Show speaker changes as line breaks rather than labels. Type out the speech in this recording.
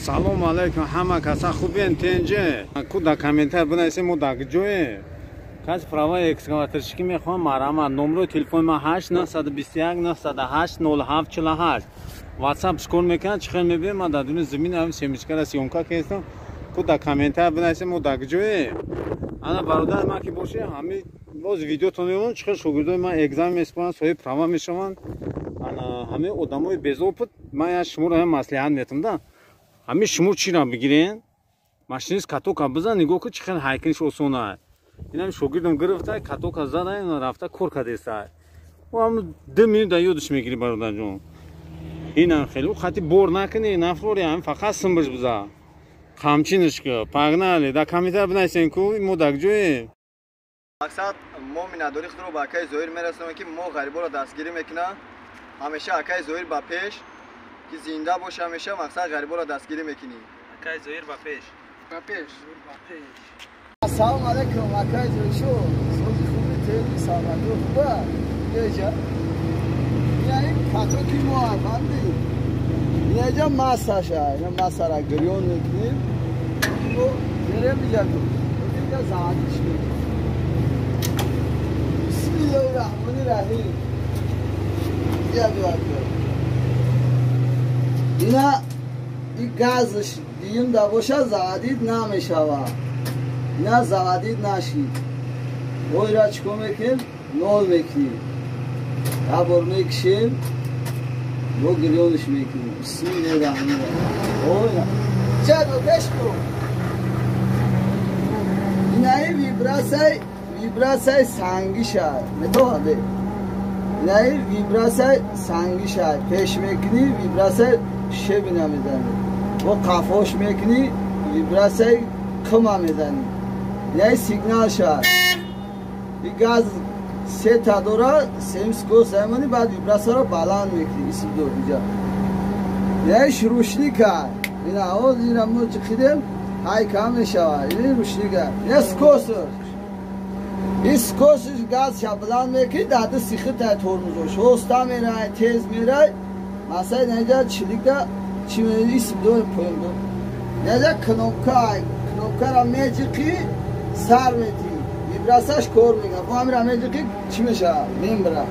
Салом алейкум, ҳама каса хубен, тенҷе? Ку дар комментар бинависем, мо дар ҷое. Каси праваи экскаваторщикӣ мехоҳам, марҳамат. Номрои телефони ман 8 921 908 07 48. WhatsApp шкор мекунад, чӣ хел мебинем, ман дар дуни замин ҳамин семечкара съёмка кардам. Ку дар комментар бинависем, мо дар ҷое. Ана бародари ман ки боше, ҳамин боз видеотон мемонам, чӣ хел шогирдои ман экзамен месупоранд, соҳиби права мешаванд. Ана ҳамин одамои без опыт, ман я шуморо ҳам маслиҳат метам да. Ҳамин шумо чиро бигирен? Машинист катока бизан, нигоҳ кун, чӣ хел ҳайкиниш осона. Инам шогирдам гирифта, катока зада, рафта кор кардеста. Ӯ ҳам 2 минут да ёдаш мегири, бародарҷон. Инам хеле ӯ хати бор накунӣ, нафрори, ҳамин фақат симбиш биза. Қамчиниш ку. Погнали, дар комментар бинависем ку мо дар ҷое.
Мақсад, мо миннатдории худро ба акаи Зоҳир мерасонем, ки мо ғариборо дастгирӣ мекунад. Ҳамеша акаи Зоҳир ба пеш, ки зинда боша ҳамеша, мақсад, ғариборо дастгирӣ мекунӣ.
Акаи Зоҳир ба пеш.
Ба пеш. Ба пеш. Ассалому алайкум, акаи Зоҳир. Сози хуби теми саломатӣ хуба. Беҷа. Ина катоки мо афанди. Инаҷа массаша, ина массара гирён мекунем. Мо мерем иҷа ку. Иҷа заводиш мекунем. Бисмиллоҳи раҳмони раҳим. Иҷа биё. Ина и газш диюм да боша, заводить намешава. Ина заводить нашид. Ойра чикор мекунем? Нол мекунем. Я бор мекишем, бо гирёнш мекунем. Бисмиллоҳи раҳмони раҳим. Ойна. Чаро пеш ку. Инаи вибратсияи сангиша. Метавонде. Инаи вибратсияи сангиша. Пеш мекунӣ, вибратсияи шебина мезанӣ. Бо қафош мекунӣ, вибратсияи қима мезанӣ. Инаи сигналша. И газ сета дора, сем скорость мемонӣ, баъд вибратсияро баланд мекунӣ. Исидо иҷа. Инаиш рушника. Ина оз ина мо чиқидем, ҳай кам мешавад. Ин рушника. Ина скорость. Ин скорость газша баланд мекунӣ, дар дасти худтай тормозош. Оста мерай, тез мерай. Масалан, инҷа чиликда чӣ исм дорем, поён дор. Инҷа кнопка, кнопкаро меҷиқӣ, сар метӣ. Вибратсияш кор мекунад. Бо ҳамира меҷиқӣ, чӣ мешавад? Мембира.